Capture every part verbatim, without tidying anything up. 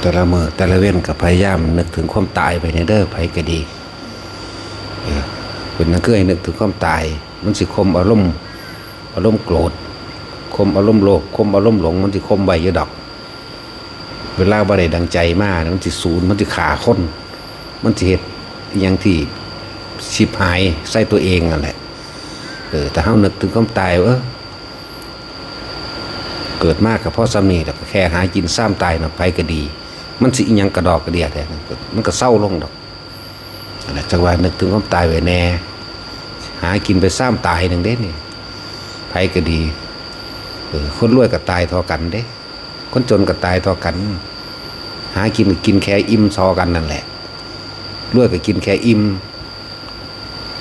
แต่ละมื้อแต่ละเว็นก็พยายามนึกถึงความตายไปแหน่เด้อ ไผก็ดี เออ เป็นหยังคือให้นึกถึงความตาย มันสิข่มอารมณ์ อารมณ์โกรธ ข่มอารมณ์โลภ ข่มอารมณ์หลง มันสิข่มไว้อยู่ดอก เวลาบ่ได้ดังใจมา มันสิสูน มันสิฆ่าคน มันสิเฮ็ดอิหยังที่ฉิบหายใส่ตัวเองนั่นแหละ เออ ถ้าเฮานึกถึงความตาย เออ เกิดมาก็พอส่ำนี้ แล้วก็แค่หากินซ่ามตายเนาะ ไผก็ดี มันสิอิหยังกะดอกกะเดี้ยแท้ มันก็เซาลงดอก นั่นแหละ จั่งว่านึกถึงความตายไว้แหน่ หากินไปซ่ามตายหนึ่งเด้นี่ ไผก็ดี เออ คนรวยก็ตายเท่ากันเด้ คนจนก็ตายเท่ากัน หากินก็กินแค่อิ่มซอกันนั่นแหละ รวยก็กินแค่อิ่ม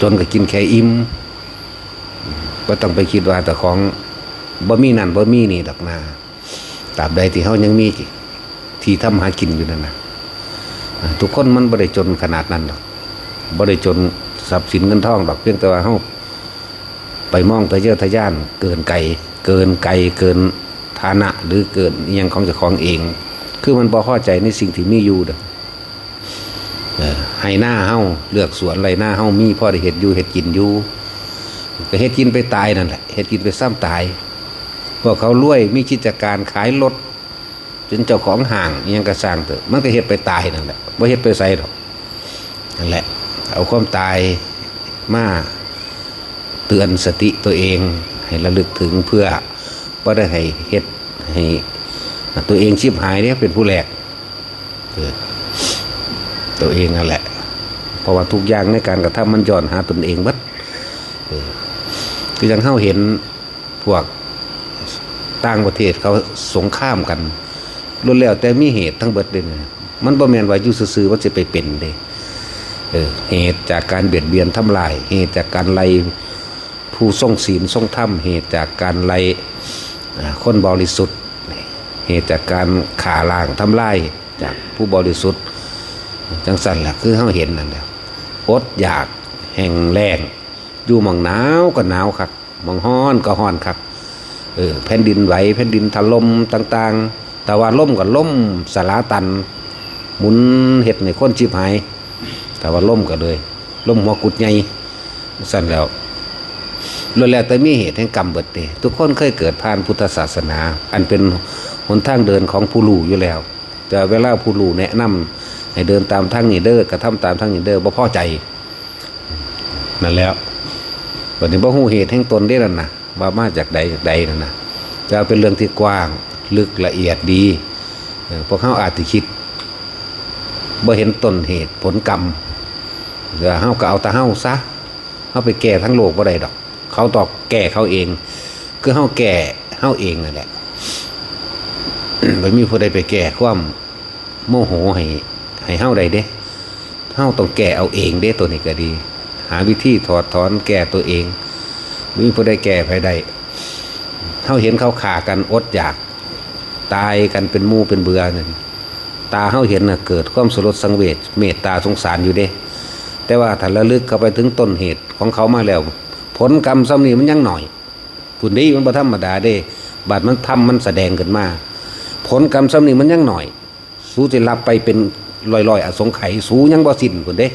จนก็กินแค่อิ่ม บ่ต้องไปคิดว่าเจ้าของบ่มีนั่นบ่มีนี่ดอกนา ตราบใดที่เฮายังมีที่ทำหากินอยู่นั่นน่ะ อ่า ทุกคนมันบ่ได้จนขนาดนั้นดอก บ่ได้จนทรัพย์สินเงินทองดอก เพียงแต่ว่าเฮาไปมองทะเยอทะยานเกินไก เกินไก เกินฐานะ หรือเกินอิหยังของเจ้าของเอง คือมันบ่พอใจในสิ่งที่มีอยู่เด้อ เออ ไฮ่นาเฮา เลือกสวนไร่นาเฮามีพอได้เฮ็ดอยู่เฮ็ดกินอยู่ ก็เฮ็ดกินไปตายนั่นแหละ เฮ็ดกินไปซ่ามตาย พวกเขารวยมีกิจการขายรถ เป็นเจ้าของห้างอิหยังก็ซ่างเถาะ มันก็เฮ็ดไปตายนั่นแหละ บ่เฮ็ดไปไสดอก นั่นแหละ เอาความตายมาเตือนสติตัวเอง ให้ระลึกถึง เพื่อบ่ได้ให้เฮ็ดให้ตัวเองฉิบหายเด้ เป็นผู้แลก เออ ตัวเองนั่นแหละ เพราะว่าทุกอย่างในการกระทำมันย้อนหาตนเองเบิด เออ คือจั่งเฮาเห็นพวกต่างประเทศเขาสงครามกัน ล้วนแล้วแต่มีเหตุทั้งเบิดเด้ มันบ่แม่นว่าอยู่ซื่อๆมันสิไปเป็นเด้ เออ เหตุจากการเบียดเบียนทำลาย เหตุจากการไล่ผู้ทรงศีลทรงธรรม เหตุจากการไล่ อ่า คนบริสุทธิ์ เหตุจากการฆ่าล้างทำลายจากผู้บริสุทธิ์ จั่งซั้นแหละ คือเฮาเห็นนั่นแหละ อดอยาก แห้งแล้ง อยู่หม่องหนาวก็หนาวคัก หม่องร้อนก็ร้อนคัก เออ แผ่นดินไหว แผ่นดินถล่มต่างๆ แต่ว่าลมก็ลมสลาตัน หมุนเฮ็ดให้คนฉิบหาย แต่ว่าลมก็เลย ลมหัวกุดใหญ่ ซั่นแล้ว ล้วนแล้วแต่มีเหตุแห่งกรรมเบิดเด้ ทุกคนเคยเกิดผ่านพุทธศาสนา อันเป็นหนทางเดินของผู้รู้อยู่แล้ว แต่เวลาผู้รู้แนะนำให้เดินตามทางนี้เด้อ กระทำตามทางนี้เด้อ บ่พอใจ นั่นแหล้ว บัดนี้บ่ฮู้เหตุแห่งตนเด้นั่นน่ะ ว่ามาจากใดจากใดนั่นน่ะ แต่ว่าเป็นเรื่องที่กว้าง ลึกละเอียดดี เออ พวกเฮาอาจสิคิด บ่เห็นต้นเหตุผลกรรม แล้วเฮาก็เอาแต่เฮาซะ เฮาไปแก้ทั้งโลกบ่ได้ดอก เขาต้องแก้เขาเอง คือเฮาแก้เฮาเองนั่นแหละ บ่มีผู้ใดไปแก้ความโมโหให้ ให้เฮาได้เด้ เฮาต้องแก้เอาเองเด้ ตัวนี้ก็ดี หาวิธีถอดถอนแก้ตัวเอง บ่มีผู้ใดแก้ไผได้ เฮาเห็นเขาฆ่ากันอดอยาก ตายกันเป็นหมู่เป็นเบื่อนั่น ตาเฮาเห็นน่ะเกิดความสลดสังเวช เมตตาสงสารอยู่เด้ แต่ว่าถ้าระลึกเข้าไปถึงต้นเหตุของเขามาแล้ว ผลกรรมส่ำนี้มันยังน้อย พุ้นเด้ มันบ่ธรรมดาเด้ บาดมันธรรมมันแสดงขึ้นมา ผลกรรมส่ำนี้มันยังน้อย สูสิรับไปเป็นร้อยๆอสงไขย สูยังบ่สิ้นพุ้นเด้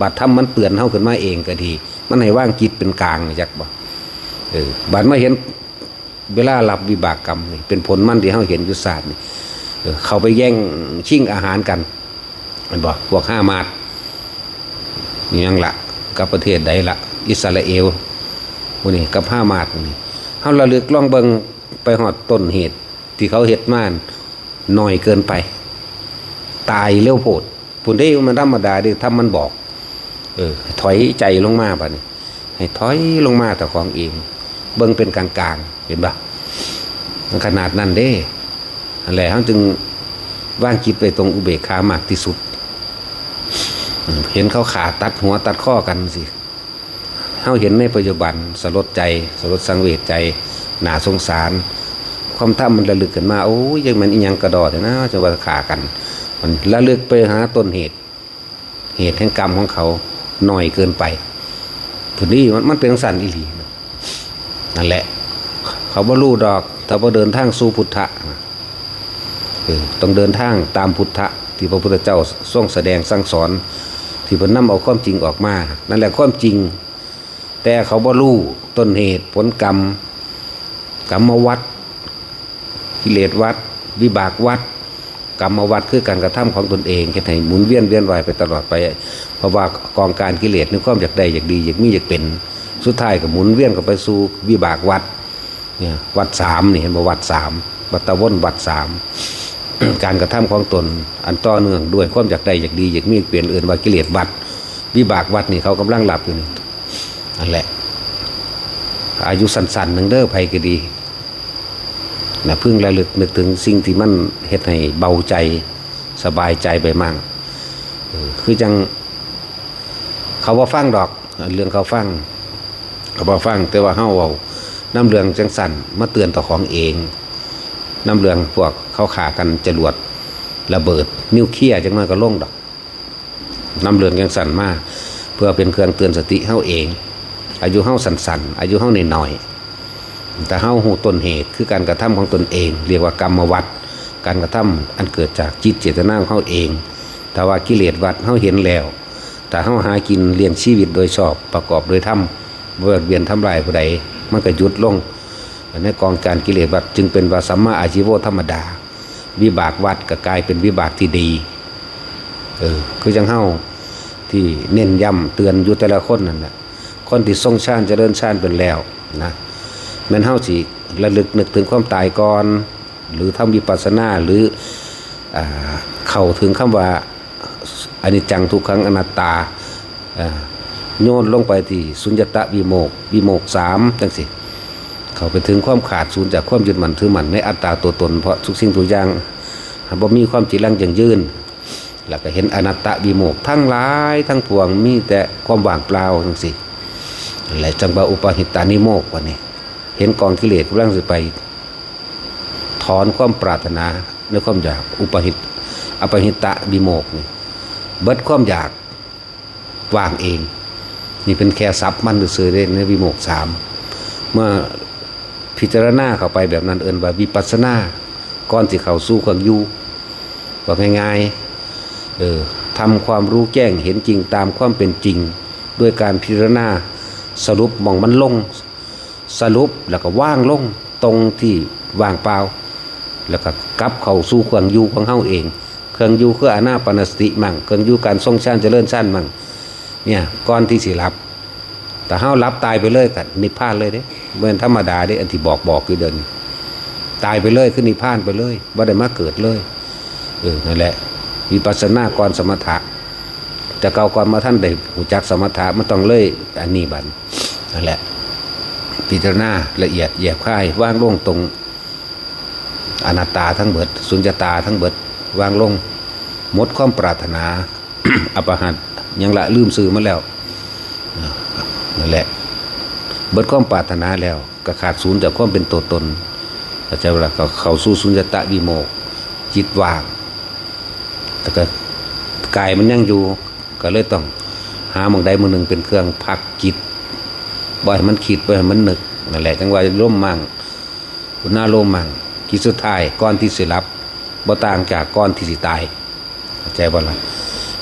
บาดธรรมมันเตือนเฮาขึ้นมาเองก็ดี มันให้วางจิตเป็นกลาง จักบ่ เออ บาดมาเห็น เวลารับวิบากกรรมนี่ เป็นผลมันที่เฮาเห็นอยู่ชาตินี่ เออ เข้าไปแย่งชิงอาหารกัน แม่นบ่ พวกฮามาส อิหยังละ กับประเทศใดละ อิสราเอล พวกนี้ กับฮามาส พวกนี้ เฮาระลึกลองเบิ่ง ไปฮอดต้นเหตุที่เขาเฮ็ดมา น้อยเกินไป ตายเร็วโพด พุ้นเด้ มันธรรมดาเด้ ธรรมมันบอก เออ ถอยใจลงมาบัดนี้ ให้ถอยลงมาเจ้าของเอง เบิ่งเป็นกลางๆ เห็นบ่ มันขนาดนั้นเด้ นั่นแหละ เฮาจึงวางจิตไว้ตรงอุเบกขามากที่สุด เห็นเขาฆ่าตัดหัวตัดคอกันสิ เฮาเห็นในปัจจุบัน สลดใจ สลดสังเวชใจ น่าสงสาร ความธรรมมันระลึกขึ้นมา โอ้ย จั่งแม่นอิหยังกะด้อแท้นะ จั่งว่าฆ่ากัน มันระลึกไปหาต้นเหตุ เหตุแห่งกรรมของเขาน้อยเกินไป พุ้นเด้ มัน มันเป็นจั่งซั้นอีหลี นั่นแหละ เขาบ่ฮู้ดอก ถ้าบ่เดินทางสู่พุทธะ เออ ต้องเดินทางตามพุทธะที่พระพุทธเจ้าทรงแสดงสั่งสอน ที่เพิ่นนำเอาความจริงออกมา นั่นแหละความจริง แต่เขาบ่รู้ต้นเหตุผลกรรม กรรมวัฏ กิเลสวัฏ วิบากวัฏ กรรมวัฏคือการกระทำของตนเอง เฮ็ดให้หมุนเวียนเวียนว่ายไปตลอดไป เพราะว่ากองการกิเลสในความอยากได้อยากดีอยากมีอยากเป็น สุดท้ายก็หมุนเวียนเข้าไปสู่วิบากวัฏ เนี่ย วัฏสามนี่ เห็นบ่ วัฏสาม วัฏวนวัฏสาม การกระทำของตนอันต่อเนื่องด้วยความอยากได้อยากดีอยากมีอยากเป็น เอิ้นว่ากิเลสวัฏ วิบากวัฏนี่เขากำลังหลับอยู่นี่ นั่นแหละ อายุสั้นๆหนึ่งเด้อ ไผก็ดีนะ พึงระลึกนึกถึงสิ่งที่มันเฮ็ดให้เบาใจ สบายใจไปมั่ง เออ คือจั่งเขาบ่ฟังดอก เรื่องเขาฟัง เขาบ่ฟัง แต่ว่าเฮาเอานำเรื่องจั่งซั่นมาเตือนเจ้าของเอง นำเรื่องพวกเขาฆ่ากันจรวดระเบิดนิวเคลียร์จั่งน้อยก็ลงดอก นำเรื่องจั่งซั่นมา เพื่อเป็นเครื่องเตือนสติเฮาเอง อายุเฮาสั้นๆ อายุเฮาน้อยๆ แต่เฮาฮู้ต้นเหตุคือการกระทำของตนเอง เรียกว่ากรรมวัฏ การกระทำอันเกิดจากจิตเจตนาของเฮาเอง ถ้าว่ากิเลสวัฏเฮาเห็นแล้ว ถ้าเฮาหากินเลี้ยงชีวิตโดยชอบ ประกอบโดยธรรม บ่เบียดเบียนทำร้ายผู้ใด มันก็หยุดลง ในกองการกิเลสวัฏจึงเป็นว่าสัมมาอาชีโวธรรมดา วิบากวัฏก็กลายเป็นวิบากที่ดี เออ คือจั่งเฮาที่เน้นย้ำเตือนอยู่แต่ละคนนั่นแหละ คนที่ทรงฌานเจริญฌานเป็นแล้วนะ แม่นเฮาสิระลึกนึกถึงความตายก่อน หรือทำวิปัสสนา หรือ อ่า เข้าถึงคำว่า อนิจจังทุกขังอนัตตา อ่า โยนลงไปที่สุญญตวิโมกข์ วิโมกข์สามจั่งซี้ เข้าไปถึงความขาดสูญจากความยึดมั่นถือมั่นในอัตตาตัวตน เพราะทุกสิ่งทุกอย่างบ่มีความจีรังยั่งยืน แล้วก็เห็นอนัตตวิโมกข์ ทั้งหลายทั้งปวงมีแต่ความว่างเปล่าจั่งซี้ และจั่งว่าอุปาหิตานิโมกข์ ว่านี่ เห็นกองกิเลสกำลังสิไปถอนความปรารถนาในความอยาก อุปาหิต อปาหิตวิโมกข์นี่ เบิดความอยาก ว่างเอง นี่เป็นแค่ศัพท์มันซื่อๆเด้ ในวิโมกข์สาม เมื่อพิจารณาเข้าไปแบบนั้น เอิ้นว่าวิปัสสนา ก่อนสิเข้าสู่เครื่องอยู่ ว่าง่ายๆ เออ ทำความรู้แจ้งเห็นจริงตามความเป็นจริง ด้วยการพิจารณาสรุปหม่องมันลง สรุปแล้วก็วางลงตรงที่ว่างเปล่า แล้วก็กลับเข้าสู่เครื่องอยู่ของเฮาเอง เครื่องอยู่คืออานาปานสติมั่ง เครื่องอยู่การทรงฌานเจริญฌานมั่ง เนี่ย ก่อนที่สิหลับ ถ้าเฮาหลับตายไปเลยก็นิพพานเลยเด้ บ่แม่นธรรมดาเด้ อันที่บอกบอกอยู่เดี๋ยวนี้ ตายไปเลยคือนิพพานไปเลย บ่ได้มาเกิดเลย เออ นั่นแหละ วิปัสสนาก่อนสมถะ แต่เก่าก่อนมาท่านได้รู้จักสมถะ มันต้องเลยอันนี้บัด นั่นแหละ พิจารณาละเอียดแยบคาย วางลงตรงอนัตตาทั้งเบิด สุญญตาทั้งเบิด วางลง หมดความปรารถนา อปหัตถ์ ยังละลืมซื่อมาแล้ว นั่นแหละ เบิดความปรารถนาแล้ว ก็ขาดสูญจากความเป็นตัวตน เข้าใจบ่ล่ะ ก็เข้าสู่สุญญตวิโมกข์ จิตว่าง แต่ก็กายมันยังอยู่ ก็เลยต้องหาหม่องใดหม่องหนึ่งเป็นเครื่องพักจิต บ่ให้มันคิด บ่ให้มันนึก นั่นแหละ จั่งว่าลมมั่ง อุณาโลมมั่ง จิตสุดท้ายก่อนที่สิหลับ บ่ต่างจากก่อนที่สิตาย เข้าใจบ่ล่ะ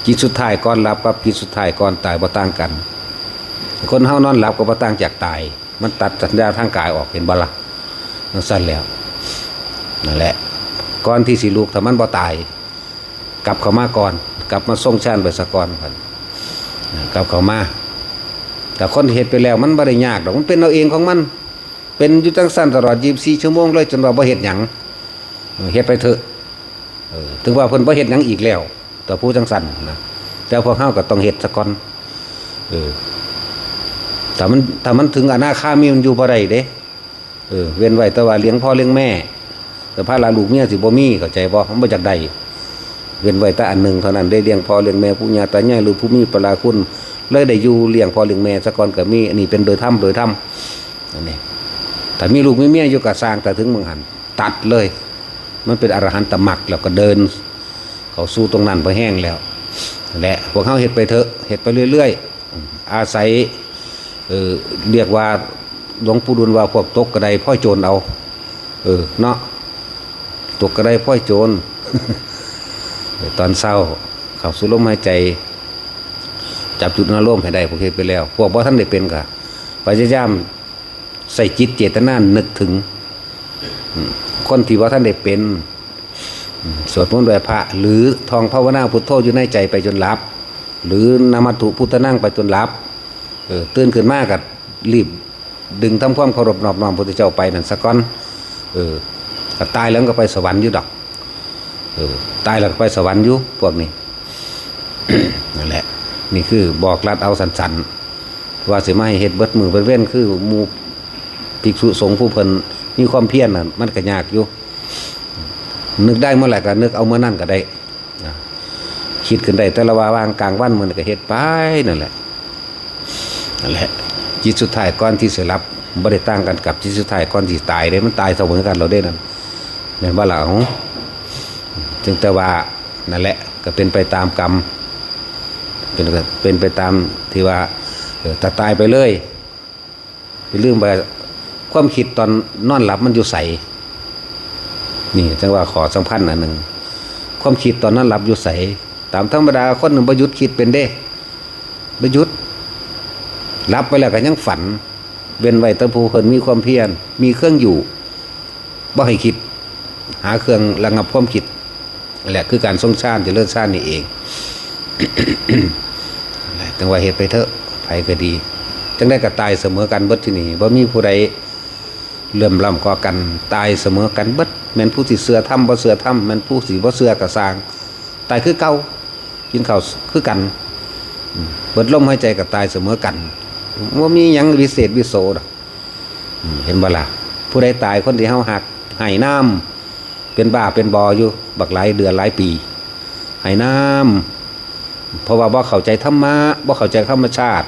จิตสุดท้ายก่อนหลับกับจิตสุดท้ายก่อนตายบ่ต่างกัน คนเฮานอนหลับก็บ่ต่างจากตาย มันตัดสัญญาทางกายออก เห็นบ่ล่ะ จั่งซั่นแล้ว นั่นแหละ ก่อนที่สิลุก ถ้ามันบ่ตาย กลับเข้ามาก่อน กลับมาทรงฌานไปซะก่อน กลับเข้ามา แต่คนเฮ็ดไปแล้วมันบ่ได้ยากดอก มันเป็นเอาเองของมัน เป็นอยู่จั่งซั่นตลอดยี่สิบสี่ชั่วโมงเลย จนว่าบ่เฮ็ดหยัง เฮ็ดไปเถอะ เออ ถึงว่าเพิ่นบ่เฮ็ดหยังอีกแล้ว แต่ผู้จั่งซั่นนะ แต่พวกเฮาก็ต้องเฮ็ดซะก่อน เออ ถ้ามัน ถ้ามันถึงอนาคามีมันอยู่บ่ได้เด้ เออ เว้นไว้แต่ว่าเลี้ยงพ่อเลี้ยงแม่ แต่ภาระลูกเมียสิบ่มี เข้าใจบ่ มันบ่อยากได้ เว้นไว้แต่อันหนึ่งเท่านั้น ได้เลี้ยงพ่อเลี้ยงแม่ ปู่ย่าตายาย หรือผู้มีอุปการะคุณ เลยได้อยู่เลี้ยงพ่อเลี้ยงแม่ซะก่อนก็มี อันนี้เป็นโดยธรรม โดยธรรม อันนี้ ถ้ามีลูกมีเมียอยู่ก็ซ่าง แต่ถึงหม่องหั้นตัดเลย มันเป็นอรหันตมรรคแล้วก็เดิน เข้าสู่ตรงนั้นพอแห้งแล้ว และพวกเฮาเฮ็ดไปเถอะ เฮ็ดไปเรื่อยๆ อาศัย เอ่อ เรียกว่าหลวงปู่ดูลว่าพวกตกกระไดพลอยโจรเอา เออ เนาะ ตกกระไดพลอยโจร ตอนเช้า เข้าสู่ลมหายใจ จับจุดอนุโลมให้ได้ พวกเฮ็ดไปแล้ว พวกบ่ทันได้เป็นก็พยายามใส่จิตเจตนานึกถึง อืม คนที่บ่ทันได้เป็น อืม สวดมนต์ไหว้พระ หรือท่องภาวนาพุทโธอยู่ในใจไปจนหลับ หรือนมัตถุพุทธานังไปจนหลับ เออ ตื่นขึ้นมาก็รีบดึงทำความเคารพนอบน้อมพระพุทธเจ้าไปนั่นซะก่อน เออ ก็ตายแล้วก็ไปสวรรค์อยู่ดอก เออ ตายแล้วก็ไปสวรรค์อยู่พวกนี้ นั่นแหละ นี่คือบอกลัดเอาสันๆ ว่าสิมาให้เฮ็ดเบิดมื้อเบิดเว็นคือหมู่ภิกษุสงฆ์ผู้เพิ่นมีความเพียรน่ะ มันก็ยากอยู่ นึกได้เมื่อไหร่ก็นึกเอาเมื่อนั้นก็ได้ นะ คิดขึ้นได้แต่ละว่าว่างกลางวันมื้อนั้นก็เฮ็ดไปนั่นแหละ นั่นแหละ จิตสุดท้ายก่อนที่สิหลับ บ่ได้ต่างกันกับจิตสุดท้ายก่อนที่ตายเด้ มันตายเสมอกันแล้วเด้นั่น แม่นบ่ล่ะ เอ้า จึงแต่ว่านั่นแหละ ก็เป็นไปตามกรรม เป็น เป็นไปตามที่ว่า เออ ถ้าตายไปเลย อย่าลืมว่าความคิดตอนนอนหลับมันอยู่ไส นี่จั่งว่าข้อสำคัญอันหนึ่ง ความคิดตอนนอนหลับอยู่ไส ตามธรรมดาคนหนึ่งบ่หยุดคิดเป็นเด้ บ่หยุด หลับไปแล้วก็ยังฝัน เว้นไว้แต่ผู้เพิ่นมีความเพียร มีเครื่องอยู่ บ่ให้คิด หาเครื่องระงับความคิด นั่นแหละคือการทรงฌาน เจริญฌานนี่เอง จั่งว่าเฮ็ดไปเถอะ ไผก็ดี จั่งใดก็ตายเสมอกันเบิดที่นี่ บ่มีผู้ใดเหลื่อมล้ำกว่ากัน ตายเสมอกันเบิด แม่นผู้สิเชื่อธรรมบ่เชื่อธรรม แม่นผู้สิบ่เชื่อก็ซ่าง ตายคือเก่า กินข้าวคือกัน อืม เบิดลมหายใจก็ตายเสมอกัน บ่มีหยังวิเศษวิโสดอก อืม เห็นบ่ล่ะ ผู้ใดตาย คนที่เฮาฮัก ให้นำ เป็นบ้าเป็นบออยู่ บักหลายเดือนหลายปี ให้นำ เพราะว่าบ่เข้าใจธรรมะ บ่เข้าใจธรรมชาติ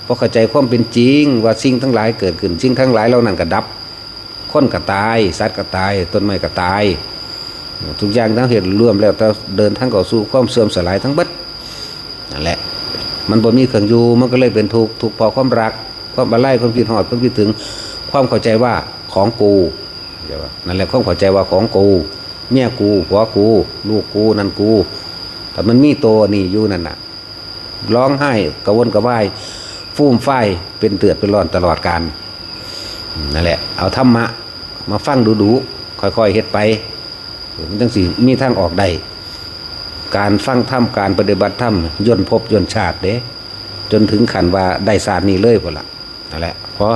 บ่เข้าใจความเป็นจริง ว่าสิ่งทั้งหลายเกิดขึ้น สิ่งทั้งหลายเหล่านั้นก็ดับ คนก็ตาย สัตว์ก็ตาย ต้นไม้ก็ตาย ทุกอย่างทั้งเหตุรวมแล้ว แต่เดินทางเข้าสู่ความเสื่อมสลายทั้งเบิด นั่นแหละ มันบ่มีเครื่องอยู่ มันก็เลยเป็นทุกข์ ทุกข์เพราะความรัก ความอาลัย ความคิดฮอด ความคิดถึง ความเข้าใจว่าของกู เข้าใจบ่ นั่นแหละ ความเข้าใจว่าของกู เมียกู ผัวกู ลูกกู นั่นกู แต่มันมีตัวนี่อยู่นั่นน่ะ ร้องไห้กระวนกระวาย ฟูมฟาย เป็นเดือดเป็นร้อนตลอดกาล นั่นแหละ เอาธรรมะมาฟังดูๆ ค่อยๆ เฮ็ดไป มันจั่งสิมีทางออกได้ การฟังธรรม การปฏิบัติธรรม ย่นภพย่นชาติเด้ จนถึงขั้นว่าได้ชาตินี้เลยพุ้นล่ะ นั่นแหละ พอ